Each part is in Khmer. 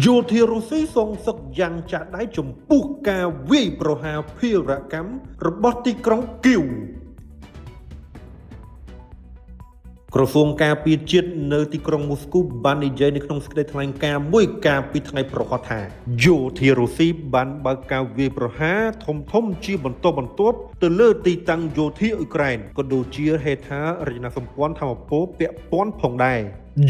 យោធារុស្ស៊ីសងសឹកយ៉ាងចាស់ដៃចំពោះការវាយប្រហារភារកម្មរបស់ទីក្រុងគៀវក្រសួងការពារជាតិនៅទីក្រុងមូស្គូបាននិយាយនៅក្នុងសេចក្តីថ្លែងការណ៍មួយកាលពីថ្ងៃប្រហោះថាយោធារុស្ស៊ីបានបើកការវាយប្រហារធំធំជាបន្តបន្ទាប់ទៅលើទីតាំងយោធាអ៊ុយក្រែនក៏ដូចជាហេដ្ឋារចនាសម្ព័ន្ធធម្មពលពាក់ព័ន្ធផងដែរ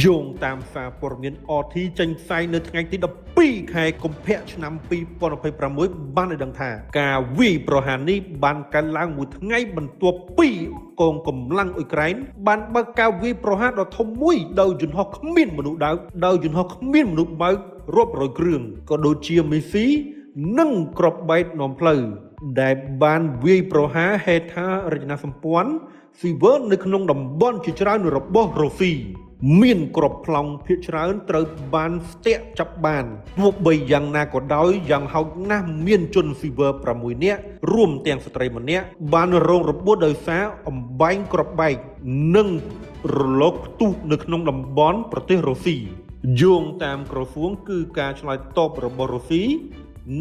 យោងតាមសារព័ត៌មាន RT ចេញផ្សាយនៅថ្ងៃទី12ខែកុម្ភៈឆ្នាំ2026បានឲ្យដឹងថាការវាយប្រហារនេះបានកើតឡើងមួយថ្ងៃបន្ទាប់ពីកងកម្លាំងអ៊ុយក្រែនបានបើកការវាយប្រហារដ៏ធំមួយដោយយន្តហោះគ្មានមនុស្សដើកដោយយន្តហោះគ្មានមនុស្សបើករាប់រយគ្រឿងក៏ដូចជាមីស៊ីនិងគ្រាប់បែកនាំផ្លូវដែលបានវាយប្រហារហេដ្ឋារចនាសម្ព័ន្ធស៊ីវិលនៅក្នុងតំបន់ជាច្រើនរបស់រុស្ស៊ីមានក្របប្លង់ភាគច្រើនត្រូវបានស្ទាក់ចាប់បានទោះបីយ៉ាងណាក៏ដោយយ៉ាងហោចណាស់មានជនស៊ីវិល6នាក់រួមទាំងស្ត្រីម្នាក់បានរងរបួសដោយសារអំបែងក្របបែកនិងរលកផ្ទុះនៅក្នុងតំបន់ប្រទេសរុស្ស៊ីយោងតាមក្រសួងគឺការឆ្លើយតបរបស់រុស្ស៊ី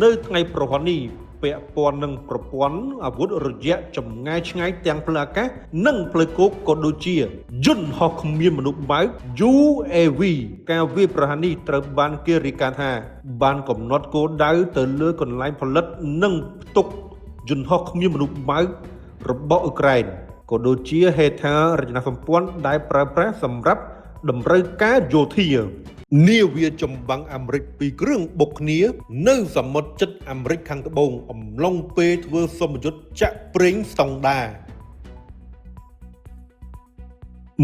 នៅថ្ងៃប្រហ័ននេះពាក់ព័ន្ធនឹងប្រព័ន្ធអាវុធរយៈចម្ងាយឆ្ងាយទាំងផ្លូវអាកាសនិងផ្លូវគោកក៏ដូចជាយន្តហោះគ្មានមនុស្សបើក UAV ការវាយប្រហារនេះត្រូវបានគេរាយការណ៍ថាបានកំណត់គោលដៅទៅលើកន្លែងផលិតនិងផ្ទុកយន្តហោះគ្មានមនុស្សបើករបស់អ៊ុយក្រែនក៏ដូចជាហេដ្ឋារចនាសម្ព័ន្ធដែលប្រើប្រាស់សម្រាប់តម្រូវការយោធានាវាចម្បាំងអាមេរិកពីរគ្រឿងបុកគ្នានៅសមុទ្រជិតអាមេរិកខាងត្បូងអំឡុងពេលធ្វើសមយុទ្ធចាក់ប្រេងស្តង់ដា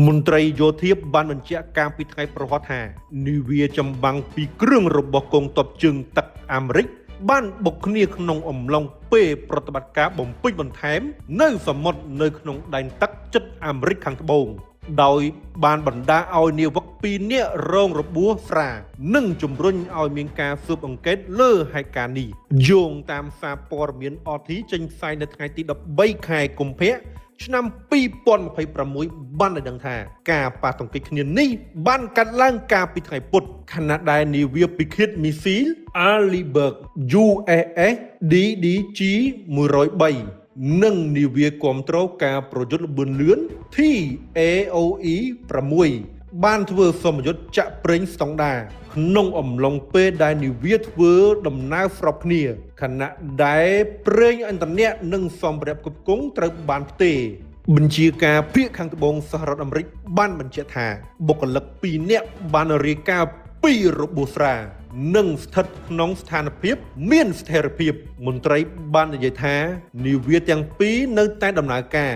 មន្ត្រីយោធាបានបញ្ជាក់កាលពីថ្ងៃប្រហ័សថានាវាចម្បាំងពីរគ្រឿងរបស់កងទ័ពជើងទឹកអាមេរិកបានបុកគ្នាក្នុងអំឡុងពេលប្រតិបត្តិការបំពេញបន្ថែមនៅសមុទ្រនៅក្នុងដែនទឹកជិតអាមេរិកខាងត្បូងដោយបានបណ្ដាឲ្យនាវិកពីរនាក់រងរបួសស្រាលនិងជំរុញឲ្យមានការស៊ើបអង្កេតលើហេតុការណ៍នេះយោងតាមសារព័ត៌មាន RT ចេញផ្សាយនៅថ្ងៃទី13ខែកុម្ភៈឆ្នាំ2026បានឲ្យដឹងថាការប៉ះទង្គិចគ្នានេះបានកាត់ឡើងកាលពីថ្ងៃពុធខណៈដែលនាវាពិឃាតមីស៊ីល Arleigh USS DDG 103និងនាវាគាំទ្រការប្រយុទ្ធល្បឿនលឿន TAOE 6បានធ្វើសមយុទ្ធចាក់ប្រេងស្តង់ដាក្នុងអំឡុងពេលដែលនាវាធ្វើដំណើរស្របគ្នាខណៈដែលប្រេងឥន្ធនៈនិងសម្ភារៈផ្គត់ផ្គង់ត្រូវបានផ្ទេរបញ្ជាការភាគខាងត្បូងសហរដ្ឋអាមេរិកបានបញ្ជាក់ថាបុគ្គលិក2នាក់បានរាយការណ៍ពីរបួសស្រាលនិងស្ថិតក្នុងស្ថានភាពមានស្ថិរភាពមន្ត្រីបាននិយាយថានាវាទាំងពីរនៅតែដំណើរការ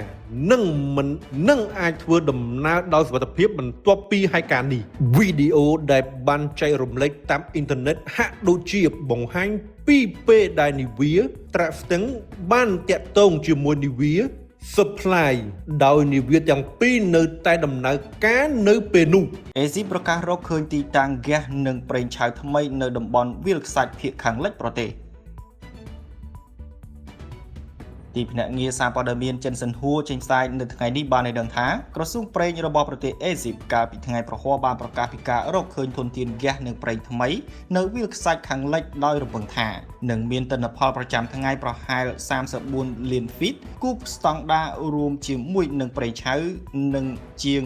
និងមិននឹងអាចធ្វើដំណើរដោយសុវត្ថិភាពបន្ទាប់ពីហេតុការណ៍នេះវីដេអូដែលបានចែករំលែកតាមអ៊ីនធឺណិតហាក់ដូចជាបង្ហាញពីពេលដែលនាវាត្រាក់ស្ទឹងបានតាក់ទងជាមួយនាវា Supply ដោយនាវាទាំងពីរនៅតែដំណើរការនៅពេលនោះ អេស៊ីបប្រកាសរកឃើញទីតាំងហ្គាសនិងប្រេងឆៅថ្មីនៅតំបន់វាលខ្សាច់ភាគខាងលិចប្រទេសទីភ្នាក់ងារសារព័ត៌មានចិនសិនហួរចេញផ្សាយនៅថ្ងៃនេះបានឲ្យដឹងថាក្រសួងប្រេងរបស់ប្រទេសអេស៊ីបកាលពីថ្ងៃប្រហ័សបានប្រកាសពីការរកឃើញធនធានហ្គាសនិងប្រេងថ្មីនៅវាលខ្សាច់ខាងលិចដោយរំពឹងថានឹងមានទិន្នផលប្រចាំថ្ងៃប្រហែល34លានហ្វីតគូបស្តង់ដារួមជាមួយនឹងប្រេងឆៅនិងជាង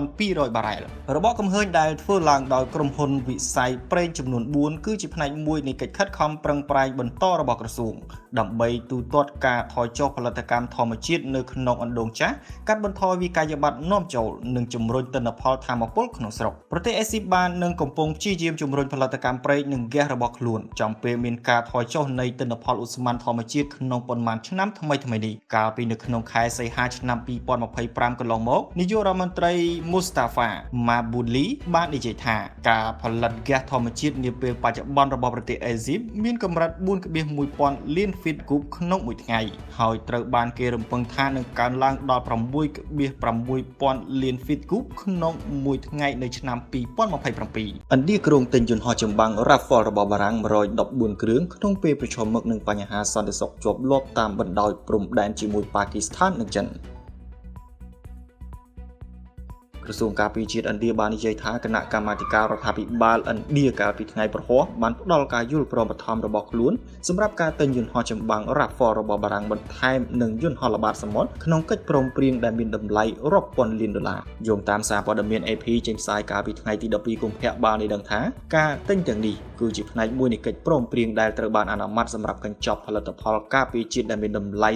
5200បារ៉ែលរបកកំហើញដែលធ្វើឡើងដោយក្រុមហ៊ុនវិស័យប្រេងចំនួន4គឺជាផ្នែកមួយនៃកិច្ចខិតខំប្រឹងប្រែងបន្តរបស់ក្រសួងដើម្បីទូទាត់ការថយចុះផលិតកម្មធម្មជាតិនៅក្នុងអណ្ដូងចាស់កាត់បន្ថយវិក័យប័ត្រនាំចូលនិងជំរុញទិន្នផលថាមពលក្នុងស្រុកប្រទេសអេស៊ីបបាននឹងកំពុងព្យាយាមជំរុញផលិតកម្មប្រេងនិងហ្គាសរបស់ខ្លួនចំពេលមានការថយចុះនៃទិន្នផលឧស្ម័នធម្មជាតិក្នុងប៉ុន្មានឆ្នាំថ្មីៗនេះកាលពីនៅក្នុងខែសីហាឆ្នាំ2025កន្លងមកនាយករដ្ឋមន្ត្រីមូស្តាហ្វាម៉ាប៊ូលីបាននិយាយថាការផលិតហ្គាសធម្មជាតិនាពេលបច្ចុប្បន្នរបស់ប្រទេសអេស៊ីបមានកម្រិត4.1ពាន់លានហ្វីតគូបក្នុងមួយថ្ងៃហើយត្រូវបានគេរំពឹងថានឹងកើនឡើងដល់6.6ពាន់លានហ្វីតគូបក្នុងមួយថ្ងៃនៅឆ្នាំ2027ឥណ្ឌាគ្រោងទិញយន្តហោះចម្បាំង Rafale របស់បារាំង114គ្រឿងក្នុងពេលប្រឈមមុខនឹងបញ្ហាសន្តិសុខជាប់លាប់តាមបណ្ដោយព្រំដែនជាមួយប៉ាគីស្ថាននិងចិន។ ក្រសួងការពារជាតិឥណ្ឌាបាននិយាយថាគណៈកម្មាធិការរដ្ឋាភិបាលឥណ្ឌាកាលពីថ្ងៃព្រហស្បតិ៍បានផ្ដល់ការយល់ព្រមបឋមរបស់ខ្លួនសម្រាប់ការទិញយន្តហោះចម្បាំង Rafale របស់បារាំងបន្ថែមនិងយន្តហោះល្បាតសមុទ្រក្នុងកិច្ចព្រមព្រៀងដែលមានតម្លៃរាប់ពាន់លានដុល្លារយោងតាមសារព័ត៌មាន AP ចេញផ្សាយកាលពីថ្ងៃទី12កុម្ភៈបានឲ្យដឹងថាការទិញទាំងនេះគឺជាផ្នែកមួយនៃកិច្ចព្រមព្រៀងដែលត្រូវបានអនុម័តសម្រាប់កញ្ចប់ផលិតផលការពារជាតិដែលមានតម្លៃ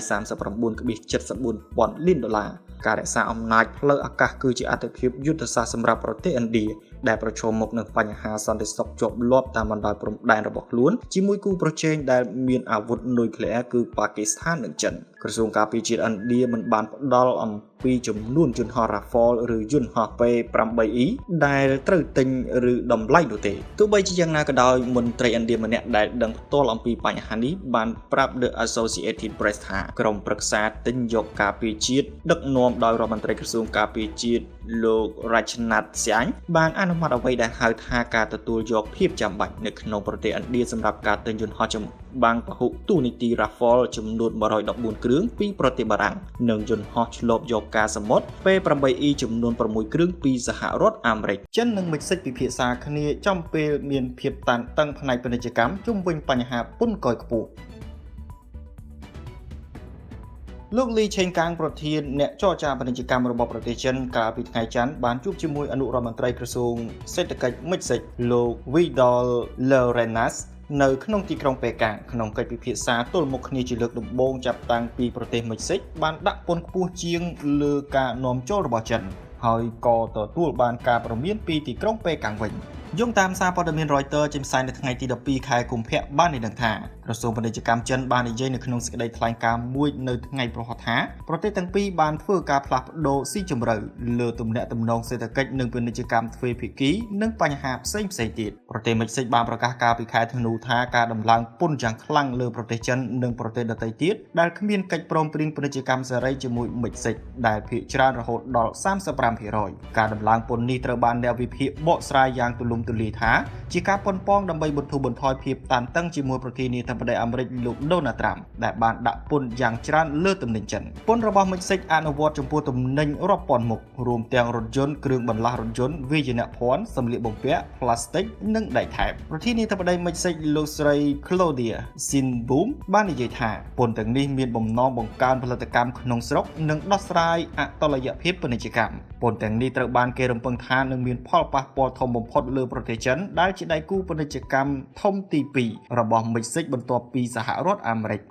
39.74ពាន់លានដុល្លារការរក្សាអំណាចផ្លូវអាកាសគឺជាអាទិភាពយុទ្ធសាស្ត្រសម្រាប់ប្រទេសឥណ្ឌាដែលប្រឈមមុខនឹងបញ្ហាសន្តិសុខជាប់លាប់តាមបណ្ដោយព្រំដែនរបស់ខ្លួនជាមួយគូប្រជែងដែលមានអាវុធនុយក្លេអ៊ែរគឺប៉ាគីស្ថាននិងចិនក្រសួងការពារជាតិឥណ្ឌាមិនបានផ្ដល់អំពីចំនួនយន្តហោះ Rafale ឬយន្តហោះ P8E ដែលត្រូវទិញឬតម្លៃនោះទេទោះបីជាយ៉ាងណាក៏ដោយមន្ត្រីឥណ្ឌាម្នាក់ដែលដឹងផ្ទាល់អំពីបញ្ហានេះបានប្រាប់ The Associated Press ថាក្រុមប្រឹក្សាទិញយកការពារជាតិដឹកនាំដោយរដ្ឋមន្ត្រីក្រសួងការពារជាតិលោក Rajnath Singh បានអនុម័តអ្វីដែលហៅថាការទទួលយកភាពចាំបាច់នៅក្នុងប្រទេសឥណ្ឌាសម្រាប់ការទិញយន្តហោះចម្បាំងពហុតួនាទី Rafale ចំនួន114គ្រឿងពីប្រទេសបារាំងនិងយន្តហោះឆ្លបយកការសមុទ្រ P8E ចំនួន6គ្រឿងពីសហរដ្ឋអាមេរិកចិននិងមិចស៊ិកពិភាក្សាគ្នាចំពេលមានភាពតានតឹងផ្នែកពាណិជ្ជកម្មជុំវិញបញ្ហាពន្ធកយខ្ពស់លោកលីឆេងកាងប្រធានអ្នកចរចាពាណិជ្ជកម្មរបស់ប្រទេសចិនកាលពីថ្ងៃច័ន្ទបានជួបជាមួយអនុរដ្ឋមន្ត្រីក្រសួងសេដ្ឋកិច្ចមិចស៊ិកលោក Vidal Llerenas នៅក្នុងទីក្រុងប៉េកាំងក្នុងកិច្ចពិភាក្សាទល់មុខគ្នាជាលើកដំបូងចាប់តាំងពីប្រទេសមិចស៊ិកបានដាក់ពន្ធខ្ពស់ជាងលើការនាំចូលរបស់ចិនហើយក៏ទទួលបានការព្រមានពីទីក្រុងប៉េកាំងវិញយោងតាមសារព័ត៌មាន Reuters ចេញផ្សាយនៅថ្ងៃទី12ខែកុម្ភៈបានឲ្យដឹងថាក្រសួងពាណិជ្ជកម្មចិនបាននិយាយនៅក្នុងសេចក្តីថ្លែងការណ៍មួយនៅថ្ងៃព្រហស្បតិ៍ថាប្រទេសទាំងពីរបានធ្វើការផ្លាស់ប្ដូរស៊ីជម្រៅលើទំនាក់ទំនងសេដ្ឋកិច្ចនិងពាណិជ្ជកម្មទ្វេភាគីនិងបញ្ហាផ្សេងផ្សេងទៀតប្រទេសមិចស៊ិកបានប្រកាសកាលពីខែធ្នូថាការដំឡើងពន្ធយ៉ាងខ្លាំងលើប្រទេសចិននិងប្រទេសដទៃទៀតដែលគ្មានកិច្ចព្រមព្រៀងពាណិជ្ជកម្មសេរីជាមួយមិចស៊ិកដែលភាគច្រើនរហូតដល់35%ការដំឡើងពន្ធនេះត្រូវបានអ្នកវិភាគបកស្រាយយ៉ាងទូលំទូលាយថាជាការប៉ុនប៉ងដើម្បីបន្ធូរបន្ថយភាពតានតឹងជាមួយប្រធានាធិបតីអាមេរិកលោកដូណាល់ត្រាំដែលបានដាក់ពន្ធយ៉ាងច្រើនលើទំនិញចិនពន្ធរបស់មិចស៊ិកអនុវត្តចំពោះទំនិញរាប់ពាន់មុខរួមទាំងរថយន្តគ្រឿងបន្លាស់រថយន្តវាយនភ័ណ្ឌសម្លៀកបំពាក់ផ្លាស្ទិកនិងដែកថែបប្រធានាធិបតីមិចស៊ិកលោកស្រី Claudia Sheinbaum បាននិយាយថាពន្ធទាំងនេះមានបំណងបង្កើនផលិតកម្មក្នុងស្រុកនិងដោះស្រាយអតុល្យភាពពាណិជ្ជកម្មពន្ធទាំងនេះត្រូវបានគេរំពឹងថានឹងមានផលប៉ះពាល់ធំបំផុតលើប្រទេសចិនដែលជាដៃគូពាណិជ្ជកម្មធំទី2របស់មិចស៊ិកបន្ទាប់ពីសហរដ្ឋអាមេរិក។